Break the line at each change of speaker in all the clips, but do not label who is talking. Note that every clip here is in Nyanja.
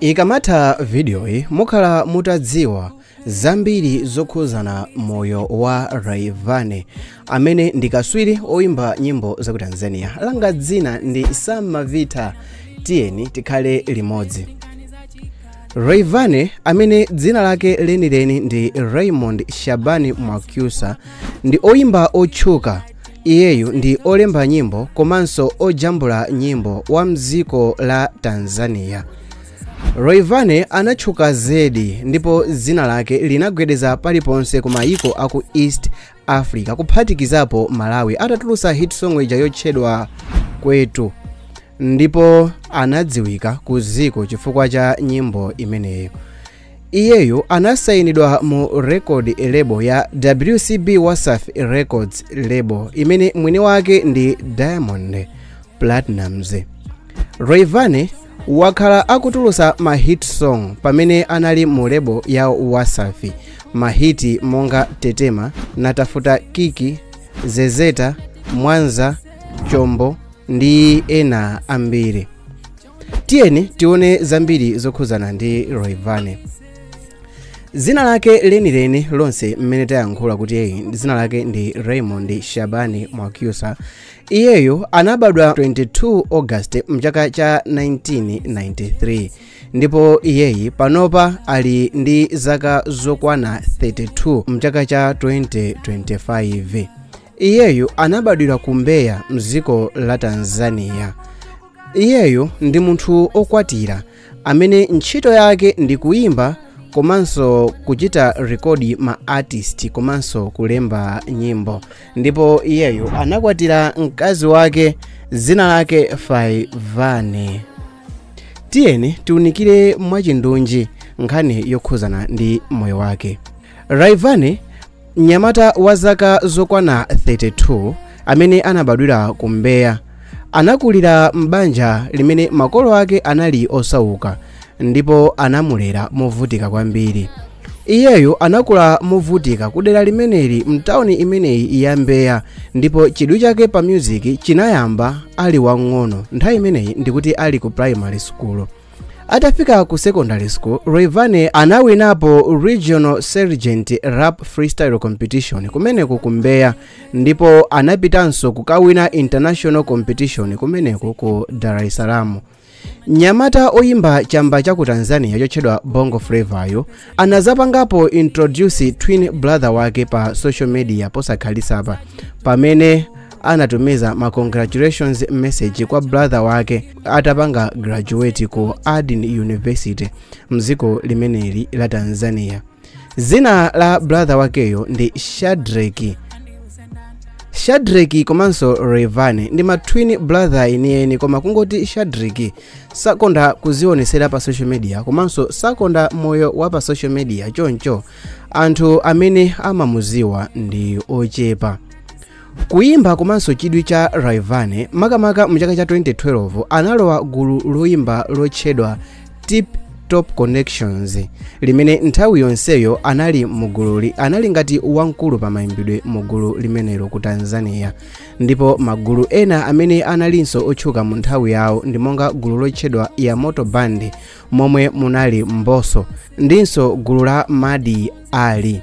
Ikamatha vidiyoyi mukhala mutadziwa zambiri zokhuzana moyo wa Rayvanny amene ndi kaswiri oyimba nyimbo za ku Tanzania. Langa dzina ndi Sam Mavita, tiyeni tikhale limodzi. Rayvanny amene dzina lake lenileni ndi Raymond Shabani Mwakyusa ndi oyimba otchuka. Iyeyu ndi olemba nyimbo komanso ojambula nyimbo wa mdziko la Tanzania. Rayvanny anatchuka zedi ndipo dzina lake linagwedeza paliponse ku mayiko aku East Africa kuphatikizapo Malawi atatulutsa hit song ija yotchedwa Kwetu, ndipo anadziwika ku dziko chifukwa cha nyimbo imeneyo. Iyeyu anasayinidwa mu record label ya WCB Wasafi Records label imene mwini wake ndi Diamond Platnumz. Rayvanny wakhala akutulutsa ma hit song pamene anali mu label ya Wasafi, mahiti monga Tetema, Natafuta Kiki, Zezeta, Mwanza, Chombo ndi ena ambiri. Tiyeni tione zambiri zokhuzana ndi Rayvanny. Dzina lake lenileni lonse mmene tayankhula kuti dzina lake ndi Raymond Shabani Mwakyusa. Iyeyo anabadwa 22 August mchaka cha 1993 ndipo iyeyi panopa ali ndi zaka zokwana 32 mchaka cha 2025. Iyeyu anabadwira ku Mbeya mdziko la Tanzania. Iyeyu ndi munthu okwatira amene ntchito yake ndi kuyimba komanso kuchita record ma artist komanso kulemba nyimbo, ndipo iyeyu anakwatira mkazi wake dzina lake Faivane. Tiyeni tiunikire mwachindunji nkhani yokhuzana ndi moyo wake. Rayvanny mnyamata wa zaka zokwana 32 amene anabadwira ku Mbeya, anakulira m'banja limene makolo ake anali osauka ndipo anamulera movutika kwambiri. Iyeyo anakula movutika kudera limeneli mtawuni imeneyi ya Mbeya, ndipo chidwi chake pa music chinayamba ali wang'ono. Nthawi imeneyi ndikuti ali ku primary school. Atafika ku secondary school, Rayvanny anawinapo Regional Sergeant Rap Freestyle Competition kumeneko ku Mbeya, ndipo anapitanso kukawina international competition kumeneko ku Dar es Salaam. Mnyamata oyimba chamba cha ku Tanzania chotchedwa Bongo Flava anazapangapo introduce twin brother wake pa social media posakhalisapa pamene anatumiza ma congratulations message kwa brother wake atapanga graduate ku Ardhi University mdziko limeneli la Tanzania. Zina la brother wakeyo ndi Shadrack. Shadrack komanso Rayvanny ndi ma twin brother enieni, koma kungoti Shadrack sakonda kuzionesera pa social media komanso sakonda moyo wa pa social media, choncho anthu amene amamuziwa ndi ochepa. Kuyimba komanso chidwi cha Rayvanny makamaka mchaka cha 2012 analowa gulu loyimba lotchedwa Tip Top Connections limene nthawi yonseyo anali mugululi, anali ngati wamkulu pa mayimbidwe mugulu limenelo ku Tanzania. Ndipo magulu ena amene analinso otchuka mu nthawi yawo ndi monga gulu lotchedwa Yamoto Band momwe munali Mbosso ndinso gulu la Madi Ali.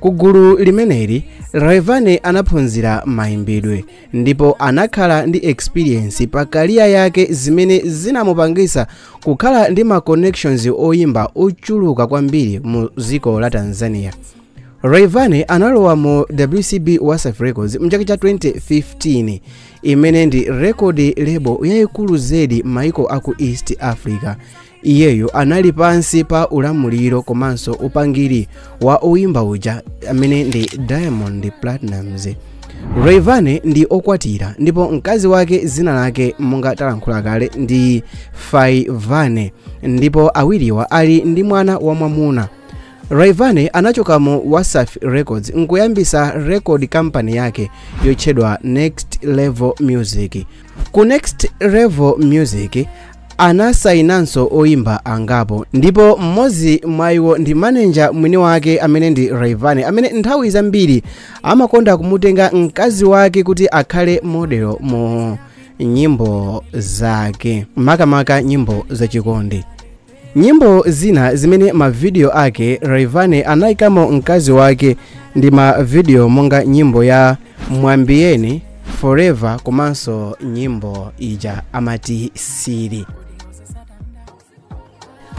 Ku gulu limeneli Rayvanny anaphunzira mayimbidwe ndipo anakhala ndi experience pa career yake zimene zinamupangisa kukhala ndi ma connections oyimba ochuluka kwambiri mu dziko la Tanzania. Rayvanny analowa mu WCB Wasafi Records mchaka cha 2015 imene ndi record label yayikulu zedi maiko aku East Africa. Iyeyo anali pansi pa ulamuliro komanso upangiri wa oyimba uja amene ndi Diamond Platnumz. Rayvanny ndi okwatira ndipo mkazi wake zina lake monga talankhula kale ndi Faivane, ndipo awiriwa ali ndi mwana wamwamuna. Rayvanny anachoka mu Wasafi Records nkuyambisa record company yake yotchedwa Next Level Music. Ku Next Level Music anasayinanso oyimba angapo, ndipo mmodzi mwa iwo ndi manager mwini wake amene ndi Rayvanny amene nthawi zambiri amakonda kumutenga mkazi wake kuti akhale model mu nyimbo zake, makamaka nyimbo zachikondi. Nyimbo zina zimene mavidiyo ake Rayvanny anayikamo mkazi wake ndi mavidiyo monga nyimbo ya Mwambieni, Forever komanso nyimbo ija amati Siri.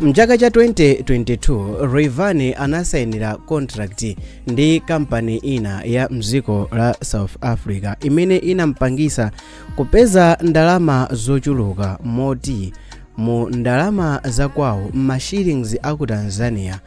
Mchaka cha 2022 Rayvanny anasayinira contract ndi kampani ina ya mdziko la South Africa imene inampangisa kupeza ndalama zochuluka moti mu ndalama zakwawo mashillings aku Tanzania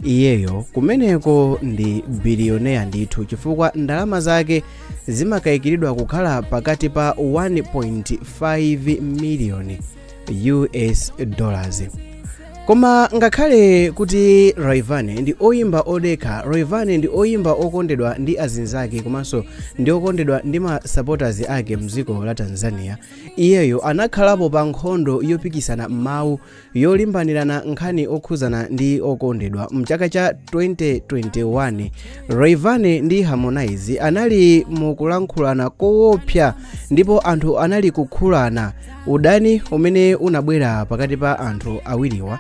iyeyo kumeneko ndi bilioneya ndithu, chifukwa ndalama zake zimakayikiridwa kukhala pakati pa 1.5 million US dollars. Koma ngakhale kuti Rayvanny ndi oyimba odekha, Rayvanny ndi oyimba okondedwa ndi azinzake komanso ndi okondedwa ndi ma supporters ake mdziko la Tanzania, iyeyo anakhalapo pa nkhondo yopikisana mawu yolimbanirana nkhani okhuzana ndi okondedwa. Mchaka cha 2021 Rayvanny ndi Harmonize anali mukulankhulana koopsa ndipo anthu anali kukhulana. Udani umene unabwera pakati pa anthu awiriwa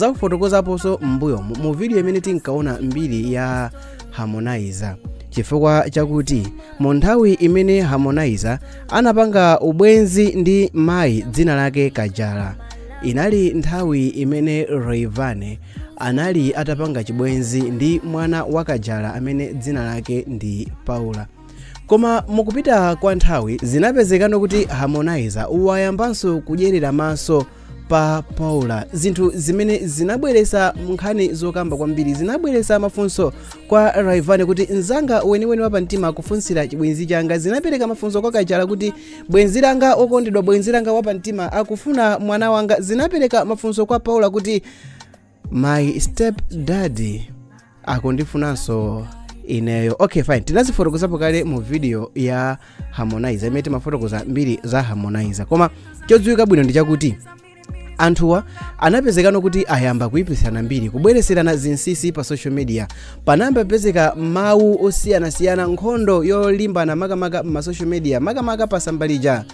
tinazakufotokozaponso m'mbuyomu mu video imene tinkaona mbiri ya Harmonize, chifukwa chakuti mu nthawi imene Harmonize anapanga ubwenzi ndi mayi dzina lake Kajala, inali nthawi imene Rayvanny anali atapanga chibwenzi ndi mwana wa Kajala amene dzina lake ndi Paula. Koma mukupita kwa nthawi zinapezekano kuti Harmonize wayambanso kudyerera maso pa Paula, zinthu zimene zinabweresa nkhani zokamba kwambiri, zinabweresa mafunso kwa Rayvanny kuti mzanga weniweni wapamtima akufunsira chibwenzi changa. Zinapereka mafunso kwa Kajala kuti bwenzi langa okondedwa, bwenzi langa wapamtima akufuna mwana wanga. Zinapereka mafunso kwa Paula kuti my step daddy akundifunanso ineyo. Okay, fine, tinazifotokozapo kale mu video ya Harmonize imene timafotokoza mbiri za Harmonize. Koma chodziwika bwino ndi chakuti anthuwa anapezekano kuti ayamba kuyipisana mbiri, kubwereserana zinsinsi pa social media. Panayamba pezeka mawu osiyanasiyana, nkhondo yolimbana makamaka ma social media, makamaka pa sambalija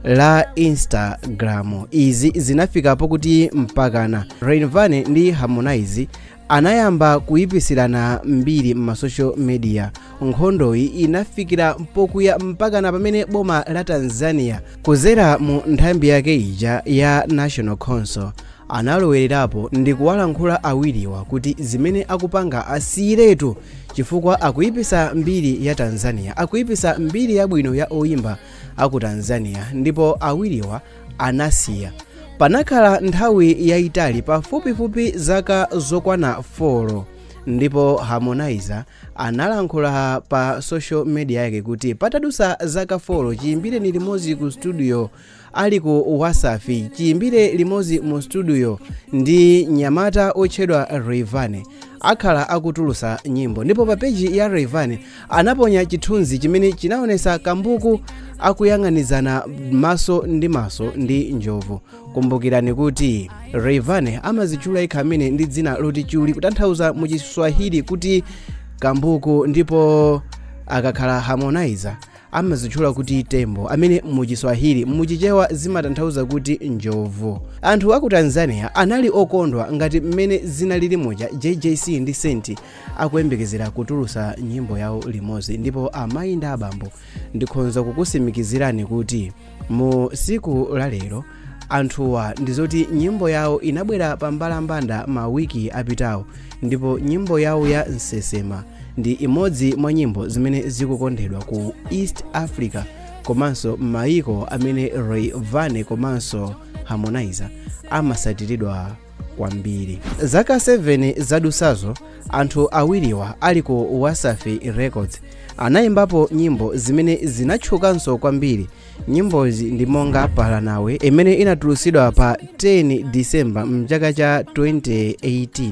la Instagram. Izi zinafikapo kuti mpakana Rayvanny ndi Harmonize anayamba kuyipisirana mbiri ma social media. Nkhondoyi inafikira mpokuya mpakana pamene boma la Tanzania kuzera mu nthambi yake ija ya National Council analowererapo ndi kuwalankhula awiriwa kuti zimene akupanga asiyiretu, chifukwa akuyipisa mbiri ya Tanzania, akuyipisa mbiri yabwino ya oyimba aku Tanzania. Ndipo awiriwa anasiya. Panakhala nthawi yayitali pafupifupi zaka zokwana 4, ndipo Harmonize analankhula pa social media yake kuti patadusa zaka 4 chiyimbireni limodzi ku studio ali ku Wasafi, chiyimbire limodzi mu studio ndi nyamata otchedwa Rayvanny, akhala akutulusa nyimbo. Ndipo pa peji ya Rayvanny anaponya chithunzi chimene chinaonesa kambuku akuyang'anizana maso ndi maso ndi njovu. Kumbukirani kuti Rayvanny amazitchula yekha amene ndi dzina loti Chuli, kutanthauza mu Chiswahili kuti kambuku, ndipo akakhala Harmonize amazitchula kuti tembo, amene muchiswahili muchichewa zimatanthauza kuti njovu. Anthu aku Tanzania anali okondwa ngati mmene zinalili muja JJC ndi Senti akuyembekezera kutulusa nyimbo yawo limodzi. Ndipo amayi ndi abambo, ndikhonza kukusimikizirani kuti mu siku la lero anthuwa ndizoti nyimbo yawo inabwera pambalambanda mawiki apitawo, ndipo nyimbo yawo ya Nsesema ndi imodzi mwa nyimbo zimene zikukondedwa ku East Africa komanso mayiko amene Rayvanny komanso Harmonize amasatiridwa kwambiri. Zaka 7 zadusazo anthu awiriwa ali ku Wasafi Records anayimbapo nyimbo zimene zinatchukanso kwambiri. Nyimbozi ndi monga Palanawe imene inatulusidwa pa 10 December mchaka cha 2018,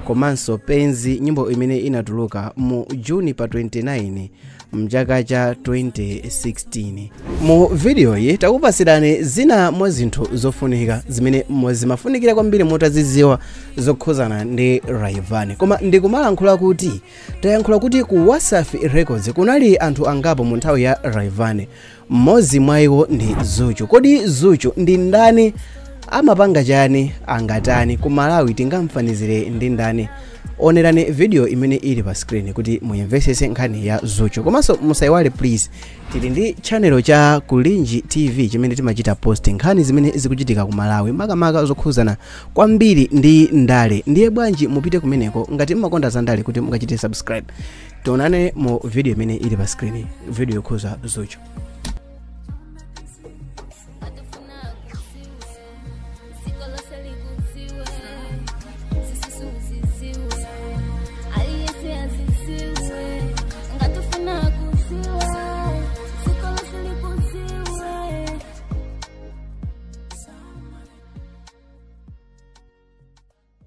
komanso Penzi, nyimbo imene inatuluka mu Juni pa 29 mchaka cha 2016. Mu video iyi takupasirani zina mwa zinthu zofunika zimene zimafunikira kwambiri mutazidziwa zokhuzana ndi Rayvanny. Koma ndikumalankhula kuti tayankhula kuti ku Wasafi Records kunali anthu angapo mu nthawi ya Rayvanny, mmodzi mwa iwo ndi Zuchu. Kodi Zuchu ndi ndani Amapanga chani? Angatani? Ku Malawi tingamfanizire ndi ndani? Onerani video imene ili pa screen kuti muyimvesese nkhani ya Zuchu. Komanso musayiwale please, tili ndi channel cha Kulinji TV chimene timachita post nkhani zimene zikuchitika ku Malawi, makamaka zokhuzana kwambiri ndi ndale. Ndiye bwanji mupite kumeneko ngati mmakonda za ndale kuti mukachite subscribe. Tionane mu video imene ili pa screen, video yokhuza Zuchu.